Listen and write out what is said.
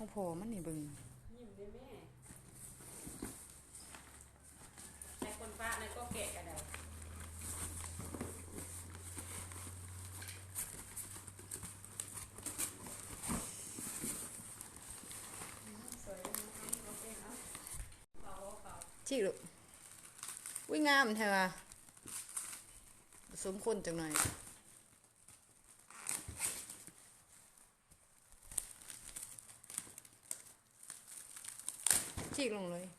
ຂອງພໍ່ມັນນີ້ເບິ່ງ ຍິ້ມເດ້ແມ່ ໃສ່ຄົນຟ້າໃນກໍແກະກະໄດ້ ສວຍເນາະ ເອົາ ເອົາ ເອົາ ຊິລູກ ອຸ້ຍ ງາມແທ້ວ່າ ປະສົມຄົນຈັກໜ່ອຍ. ຈີກລົງເລີຍ